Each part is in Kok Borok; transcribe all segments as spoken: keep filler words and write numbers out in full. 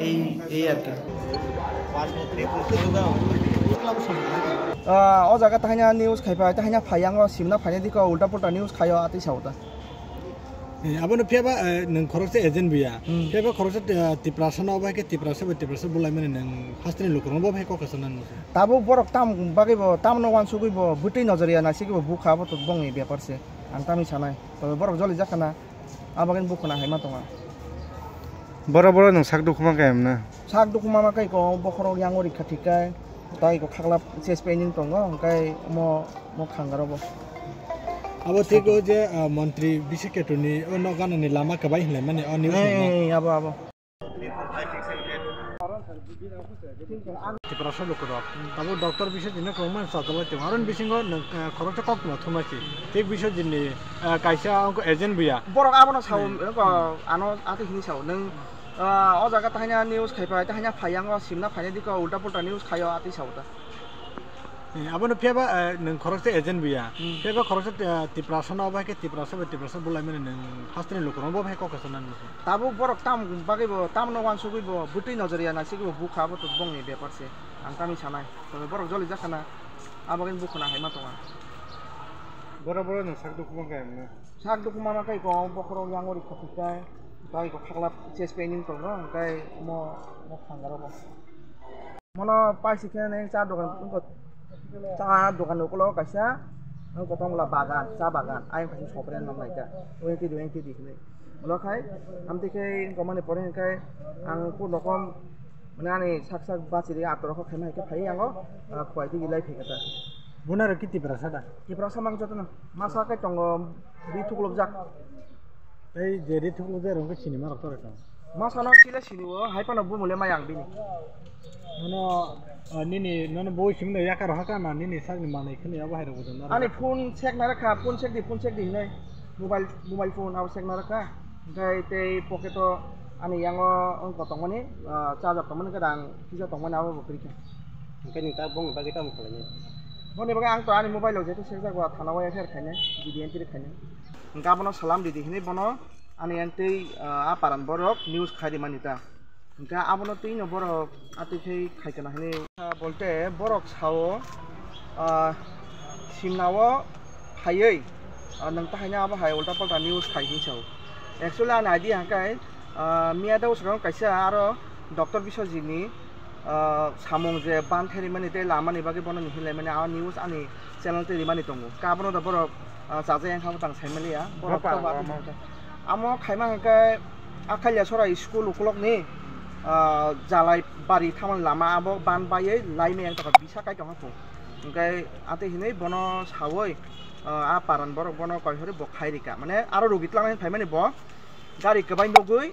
এই এই আর কি। Ah, o jaga tahina news khaipai, tahina phai yango simna phaina diko ulta pulta news khayo atwi sao ta. Eh, abono phiyaba, eh, nwng khoroksa agent buya. Hmm. Phiyaba khoroksa, eh, Tiprasa no bai khe Tiprasa bai Tiprasa bulaimani nwng hasteni lukurokno bo phai kok kasa nang. Tabuk borok tam bagwi bo, tamno wansugwi bo, bwtwi nojoriya naisingwi bo bukha, abo to bongni bepar se. Ang tamni sanai. Tobe borok joli jakhana. Abagin bukhuna haima tonga. Boro boro nwng sak dukhu ma kaya mna? Sak dukhu ma ma kai ko bokhorok yango rikha thikai. Tai ko khaklap chest pain tongo, hwnkhe mo, mo khangaro bo. Abo thik o je, ah, montri Bisi Ketuni o nok ganani lama kwbai hinlaimani o news. Hey, abo, abo. Tiprasa lukurok. Abo doctor Biswajit no kwbangma sajagwi tongo. Aroni bisingo nwng, eh, khoroksa kok no thumnai si. Thik Biswajit ni, eh, kaisa wngkha agent buya. Borok abono sao, hmm, wngkha, ano ati hini sao. Nwng, ah, o jaga tahina news khaipai, tahina phai yango simna phaina diko ulta pulta news khayo ati sao ta. Eh, abono phiyaba, eh, nwng khoroksa agent buya. Hmm. Phiyaba khoroksa, eh, Tiprasa no bai khe Tiprasa bai Tiprasa bulaimani nwng hasteni lukurokno bo phai kok kasa nang. Tabuk borok tam bagwi bo, tamno wansugwi bo, bwtwi nojoriya naisingwi bo bukha, abo to bongni bepar se. Ang tamni sanai. Tobe borok joli jakhana, abagin bukhuna haima tonga. Boro boro nwng sak dukhu ma kaya mna? Sak dukhu ma ma kai ko bokhorok yango rikha thikai. Tai ko khaklap chest pain tongo, hwnkhe mo, mo khangaro bo. Mono paisi khe neng cha dogan, cha dogan ni ukulo kaisa, ang kotong bwla bagan, cha bagan, ayang kaisa sopre nang nai ta, oyang tidi, oyang tidi hinwi. Ulo khai, amtwi khe wngkha mani pore hwnkhe ang kun rokom, mane ani sak sak bachiri atorok khe khaima hai khe phai yango, ah, khwai tigi lai phai khe ta. Buna rok ki Tiprasa da? Tiprasa mang jotono, masa khe tongo, ri thuklopjak. Tei je ri thuklopjak rok khe sinima rok tora tong. Masano chile sini o, hai phano bumule mai ang bini. Nono, ah, nini, nono boi simi no yakar haka na nini sakni manwi khini abo hai rok bujam na. Ani phone check na rakha, phone check di, phone check di hinai. Mobile, mobile phone abo check na rakha. Hwnkhe tei pocket o ani yango wngkha tongmani, ah, charger tongmani, gadang kisa tongmani abo bo kwrwi kha. Hwnkhe nwng ta bongni bagwi tamo khlainai? Boni bagwi ang to ani mobile o jeto check jago, thana o F I R khainai, G D entry khainai. Hwnkhe abono salam ridi hinwi bono ani ang tei, ah, a paran borok news khai rimani ta. Hwnkhe abono twi no borok atwi khai khai kana hinwi. Ah, bolte borok sao, ah, simna o phaiwi, ah, nwng tahaino abo hai ulta palta news khai hinwi sao. Actually ani idea hwnkhe, ah, miya da usukang kaisa aro doctor Biswajit ni, ah, samung je ban theri mani tei lama ni bagwi bono ni hinlai mani a news ani channel tei rimani tongo. Ka abono da borok, ah, chaja yang kha bwtang sai maliya. Borok Bapa, to ba bapa. Amo khaima hwnkhe Akhalia sora school ukulok ni, ah, Jalai bari thamani lama abo ban baiwi laimai yang tokha bisa kai tongkha phung. Hwnkhe atwi hinwi bono sawi, ah, a paran borok bono koi hori bo khai rika. Mane aro rugi twlangnani phaimani bo gari kwbai nugwi,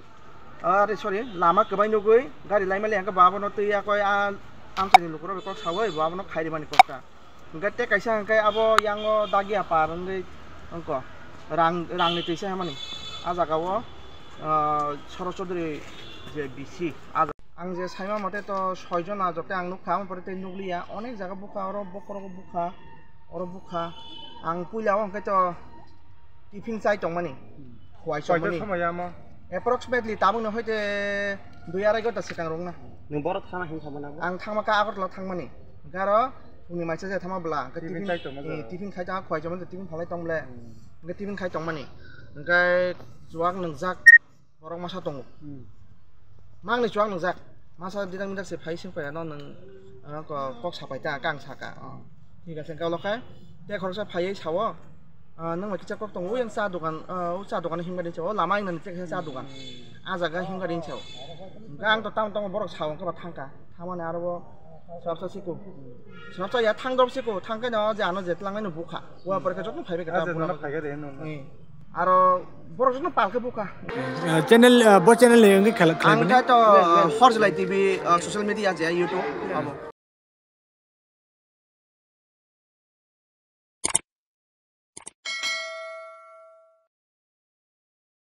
ah, re, sorry, lama kwbai nugwi gari laimai le hwnkhe bo abono twi yakoi a amchaini lukurok kok sawi bo abono khai rimani kok ta. Hwnkhe tei kaisa hwnkhe abo yango Dagia par wngwi wngkha. Rang, rangni twisa hwnmani. A jaga o, ah, Soro Chaudhary je B C. A ja-, ang je saima mote to soi jon ajok khe ang nukha, amo pore tei nukliya. Onek jaga bukha, oro bokhorogo bukha, oro bukha. Ang puila o hwnkhe to tiffin chai tongmani. Khwai Koito chongmani. Somoi ya mo? Approximately tabukno hoite dui arai ghonta swkang rwngna. Nwng boro thana hinwi saimano abo? Ang thangma kha Agartala thangmani. Hwnkhe aro phungni maisa je thangma bwla. Hwnkhe tiffin tiffin, chai tongma eh, jora. Tiffin khai tongma khwai chongmani, tiffin phalai tong ble. Hmm. Hwnkhe tiffin khai tongmani. Hwnkhe chuwak nwngjak borok masa tongo. Hmm. Mangni chuwak nwngjak. Masa didak midak se phai sing phai ano nwng, ano ko-, kok sapai ta, kang saka. Oh. Thik ase, hwnkhe ulo khe tei khoroksa phaiwi sao, ah, nwng bai kisa kok tongo, yang cha dogan, ah, o cha dogan himba ring sao, lama wngna ni cha dogan. Hmm. Ah jaga himba ring sao. Hwnkhe ang to tamo tamo borok sao, hwnkhe ba thangkha. Thangmani aro bo swrapsa siko. Swrapsa ya thang drop siko, thang khe no je ano je twlang no bukha. Wa pore khe joto phaibai khe Ah, ta je bura no bukha. Phaiga de no. Eh. Aro borok joto pal khe bukha. Ah, channel, ah, bo channel ni wngwi khala-, khlai Ang mani? Khe to, ah, Horjlai T V, ah, social media je YouTube, abo.